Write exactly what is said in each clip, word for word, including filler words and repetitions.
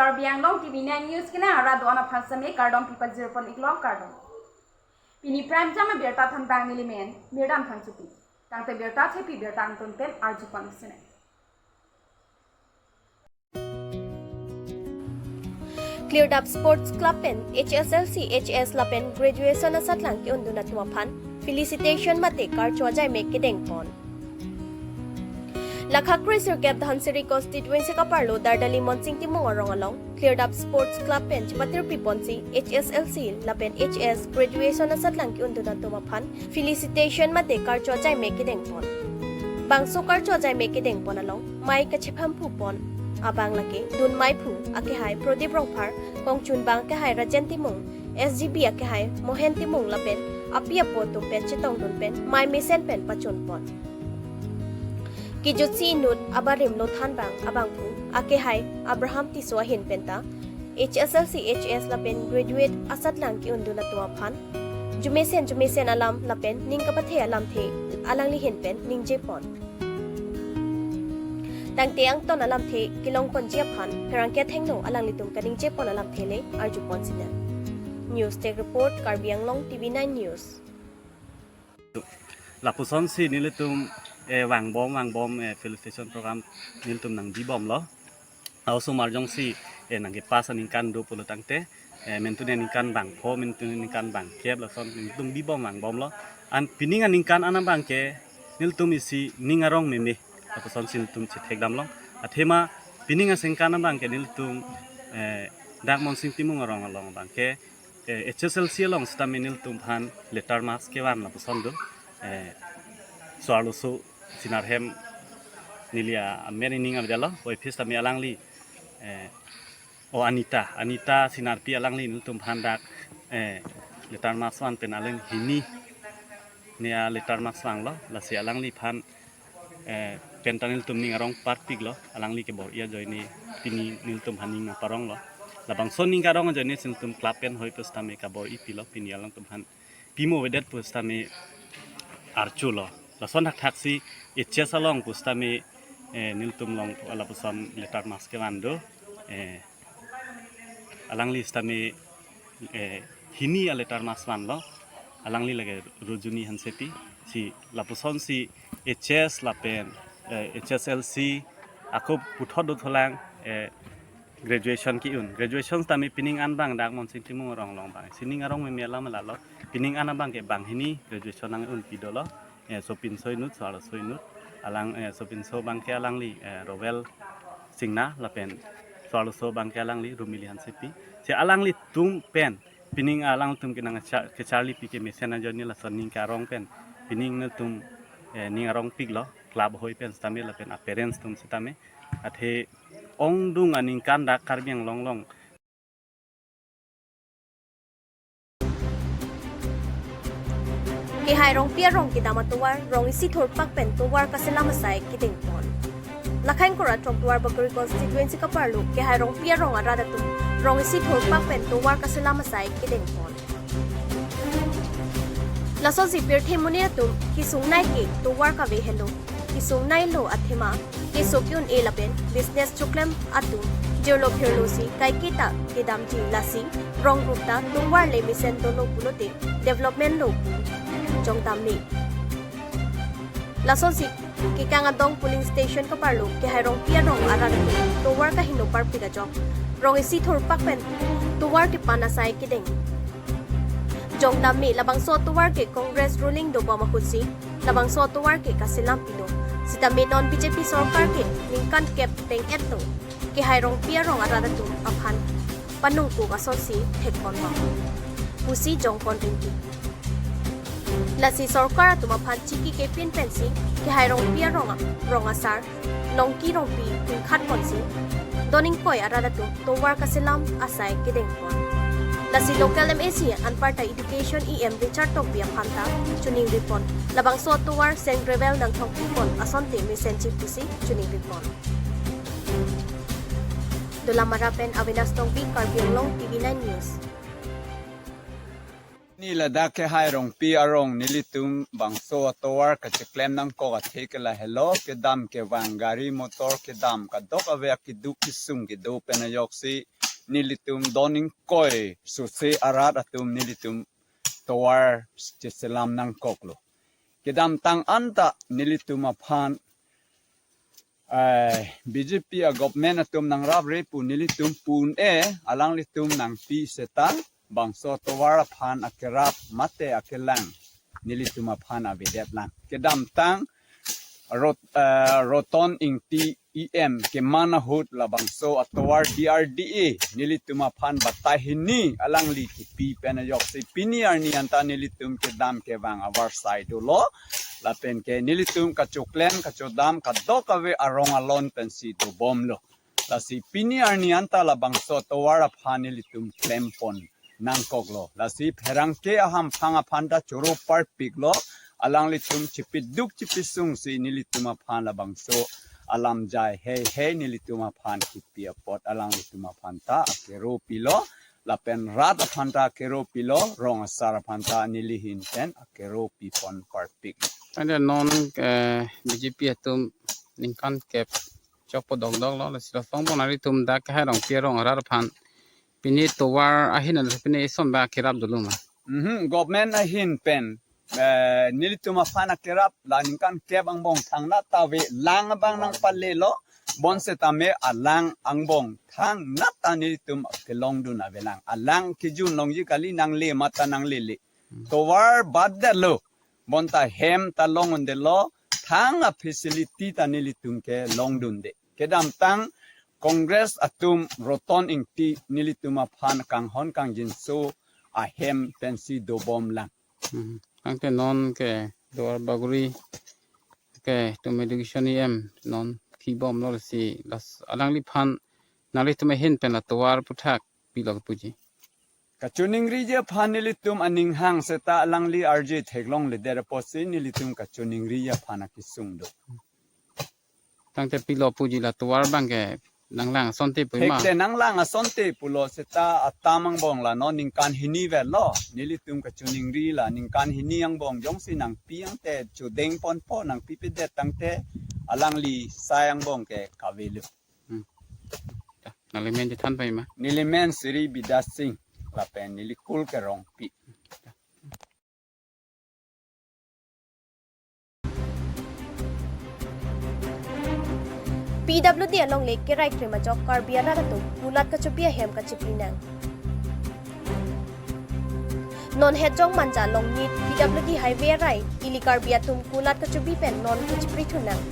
Karbi Anglong T V nine News kena arat do-an aphan seme kardom pipajir pon iklo, kardom. Pini prime time abirta thanbang nelimen Mirdam Phangchopi. Tangte birta thepi birta angton pen arju pon sene. Cleared Up Sports Club pen H S L C, H S lapen graduation asatlang ke-undun atum aphan felicitation mate karcho ajai me kedeng pon. Lakha kre sirkep Dhansiri constituency kaparlo Dardali Monsing Timung arong along Cleared Up Sports Club pen chepatirpi ponsi H S L C lapen H S graduation asatlang ke-undun atum aphan felicitation mate karcho ajai me kedeng pon. Bangso karcho ajai me kedeng pon along mei kachepham phu pon abang lake dun mei phu akehai Prodip Rongphar, kongchunbang akehai Rajen Timung, S G B akehai Mohen Timung lapen api apo atum pen chetongdun pen mei mesen pen pachun pon. Kejutsi inut abarim lo thanbang abangphu akehai Abraham Tisso ahin penta H S L C, H S lapen graduate asatlang ke-undun atum aphan jumesen jumesen alam lapen ning kapathe alamthe alangli ahin pen ningje pon. Tangte angton alamthe kelong ponji aphan pherangke athengno alanglitum kaningje pon alamthe le arju pon sene. News Desk Report, Karbi Anglong T V nine News. Lapusonsi nelitum, eh, vangbom vangbom, eh, felicitation program nelitum nangbibomlo. Aosomar jongsi, eh, nangkepass aningkan do pulo tangte, eh, mentune aningkan bangpho, mentune aningkan bangkep, lason nelitum bibom vangbomlo. An pining aningkan an abangke nelitum isi ning arong meme, lapusonsi nelitum chethekdamlong. Athema pining aningkan abangke nelitum, eh, dak Monsing Timung arong along abangke, eh, H S L C along sitame nelitum aphan letter marks kevan lapuson do. Eh, so-arloso Sinarhem neli amen ining avedetlo, oi phis tame alangli, eh, o Anita, Anita Sinarpi alangli nelitum aphan dak, eh, letter marks van pen alang hini ne a letter marks vanglo, lasi alangliphan, eh, penta nelitum ning arong parpiklo, alangli kebor-i ajoine pini nelitum aphan ning aparonglo. Labangso ning karong ajoine si nelitum club pen hoi pusitame kabor-i pilo, pini alangtum aphan pimo avedet pusitame archulo. Lason thakthaksi H S along pusitame, eh, nelitum along lapuson letter marks kevan do, eh, alangli sitame, eh, hini a letter marks vanlo, alangli lake Rojuni Hansepi, si lapusonsi H S lapen, eh, H S L C ako puthot dothulang, eh, graduation ke-un. Graduation tame pining an abang dak Monsing Timung arong along abang. Si ning arong meme alam lalo. Pining an abangke banghini graduation nang-unpi dolo. Eh, sopinso inut, so-arloso inut. Alang, eh, sopinso abangke alangli, eh, Rowel Singna lapen so-arloso abangke alangli Rumili Hansepi. Si alanglitum pen pining alangtum kenang cha-, kecharlipi kemesen ajoine lason ning karong pen pining nelitum, eh, ning arongpiklo, club hoi pen sitame lapen a-parents atum sitame. Athe ongdung aningkan dak Karbi Anglong along. Kehai Rongpi arong kedam atovar rong isi thurpak pen tovar kaselam asai kedeng pon. Lakhain kora Throk Duarbagori constituency kaparlo Kehai Rongpi arong arat atum rong isi thurpak pen tovar kaselam asai kedeng pon. Lasonsi pirthe monit atum kesungnei ke tovar kave helo, kesungnei lo athema keso ke-un-e lapen business choklem atum jirlo phirlo si kaiketa kedamji, lasi rong rup ta tovar le mesen dolo pulote development lo pu jongdam me. Lasonsi Kekang Adong polling station kaparlo Kehai Rongpi arong arat atum tovar kaheno parpik ajok rong isi thurpak pen tovar kepan asai kedeng. Jongdam me labangso atovar ke Congress ruling dobom ahutsi labangso atovar ke kaselam pilo. Sitame non B J P sorkar ke ningkan kep teng-et to Kehai Rongpi arong arat atum aphan panungkuk asonsi thekpon bang pusi jongpon rinti. Lasi sorkar atum aphan chiki kepin pensi Kehai Rongpi arong a-, rong asar Longki Rongpi ingkhat ponsi doning poi arat atum tovar kaselam asai kedeng pon. Lasi local M A C anparta Education E M Richard Tokbi aphan ta choningri pon, labangso atovar seng gravel nangthongpi pon asonte mesenji pusi choningri pon. Dolamara pen Avinash Tokbi, Karbi Anglong T V nine News. Ni ladak Kehai Rongpi arong nelitum bangso atovar kacheklem nangkok athe ke lahelo, kedam kevang gari motor kedam kadokave akeduk kesung kedo pen ajoksi nelitum don ingkoi sose arat atum nelitum tovar cheselam nangkoklo. Kedamtang anta nelitum aphan, eh, B J P a government atum nangrapre pu nelitum pun-e, alanglitum nangpi seta bangso tovar aphan akerap mate akelang nelitum aphan avedet lang. Kedamtang Rot-, eh, Roton Ingti E M keman ahut labangso atovar D R D A nelitum aphan batai hini alangli kipi pen ajoksi pini arni anta nelitum kedam kevang avarsai dolo. Lapen ke nelitum kachoklen kachodam kadokave arong alon pensi dobomlo. Lasi pini arni anta labangso tovar aphan nelitum klempon nangkoklo. Lasi pherangke ahamphang aphan ta choro parpiklo. Alanglitum chipiduk chipisungsi nelitum aphan labangso alam jai heihei nelitum aphan kipi apot alanglitum aphan ta akero pilo. Lapen rat aphan ta akero pilo, rong asar aphan ta neli ahin pen akero pipon parpik. Ada non, eh, B J P atum ningkan kep chokpo dokdoklo, lasi lason pon nelitum dak hai rong pi arong arat aphan pini tovar ahin anta pini ison ba kerap dolo ma? Mhm, government ahin pen, eh, nelitum aphan akerap la ningkan kep angbong thangnat ta avelang abang nangpalelo, bonsetame alang angbong thangnat ta nelitum kelongdun avelang. Alang kejun longji kali, nangle mate nanglele. Tovar batdetlo, bonta hem ta long-un-edetlo, thang afacility ta nelitum kelongdunde. Kedamtang Congress atum Roton Ingti nelitum aphan kanghon kangjinso ahem pensi dobomlang. Hmm. Tangte non ke Duar Bagori ke tum education E M non kibomlo, lasi las alangliphan nanglitum ahin pen la tovar aphuthak pilo puji? Kachoningriji aphan nelitum aning hang seta alangli arje theklongledet apotsi nelitum kachoningriji aphan akesung do. Tangte pilo puji la tovar abang ke nanglang asonte pu ma? Thekte nanglang asonte pulo seta atam angbong la non ningkan hini vetlo. Nelitum kachoningri la ningkan hini angbong jongsi nangpi angte chodeng ponpo, nangpipedet tangte alangli sai angbong ke kavelo. Hmm. Nangli men chethan pai ma? Neli men Sri Bidyasing, lapen neli Kulke Rongpi. P W D alongle kerai krim ajok Karbi arat atum kulat kachobi ahem kachipri nang. Non Hetjong Manja along nit P W D highway arai ili Karbi atum kulat kachobi pen non kachipri thu nang.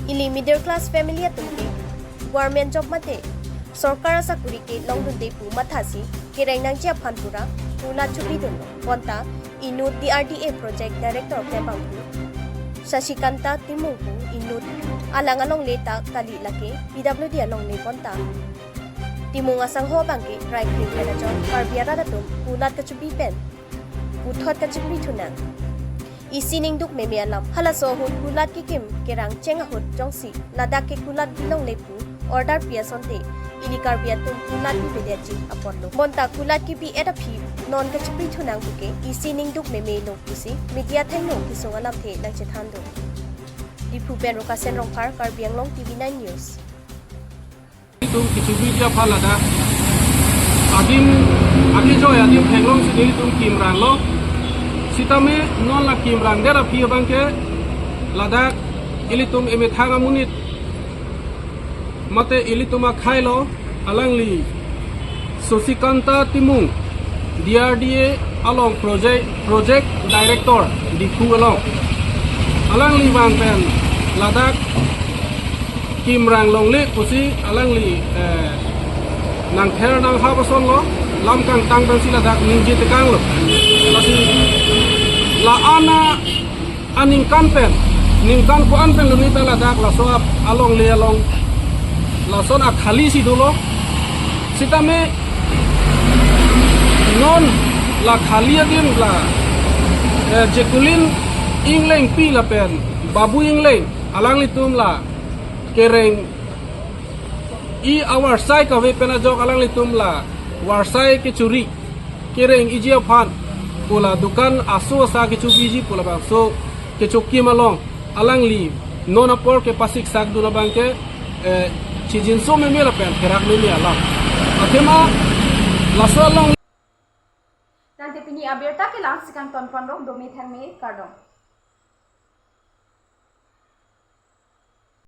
Ili middle class family atum ke government job mate sorkar asakuri kelongdunde pu mathasi kereng nangji aphan pura kulat chobidunlo. Bonta inut D R D A project director klembangphu Shashikanta Timung pu inut alang alongle ta kali, lake P W D alongle bonta. Timung asangho abangke rai krim pen ajok Karbi arat atum kulat kachobi pen puthot kachipri thu nang. Isi ningduk meme alam. Halaso ahut kulat kekim kerang cheng ahut jongsi ladak ke kulat bilongle pu order pi asonte ili Karbi atum kulat bibedetji apotlo. Bonta kulat kebi-et aphi non kachipri thu nang puke isi ningduk memelo pusi media athengno kesung alamthe nangchethan do. Diphu pen Rokasen Rongphar, Karbi Anglong T V nine News. Itum kichubi ja pha ladak adim, adim joy adim theklongsi nelitum kimranglo. Sitame non la kimrangdet aphi abangke ladak ilitum emethang amonit mate ilitum akhailo, alangli Shashikanta Timung, D R D A along project, project director Diphu along. Alangli vang pen ladak kimrang longle pusi alangli, eh, nangther nanghap asonlo, lam kangtang pensi ladak ningje tekanglo. Lasi la-an aningkan pen, ningkan ko-an pen luni ta ladak laso ap alongle along lason akhali si dolo. Sitame non la khali adim la, eh, Jekulin Inglengpi lapen Babu Ingleng alanglitum la kereng-i avarsai kave pen ajok alanglitum la varsai kechori kereng-iji aphan pu la dukan aso asa kechobiji pu labangso kechokim along alangli non apor kepasiksak dun abangke, eh, chijinso meme lapen therak meme alam. Athema laso along. Tangte pini abirta ke la-an si kangton ponrok, dome thangme, kardom.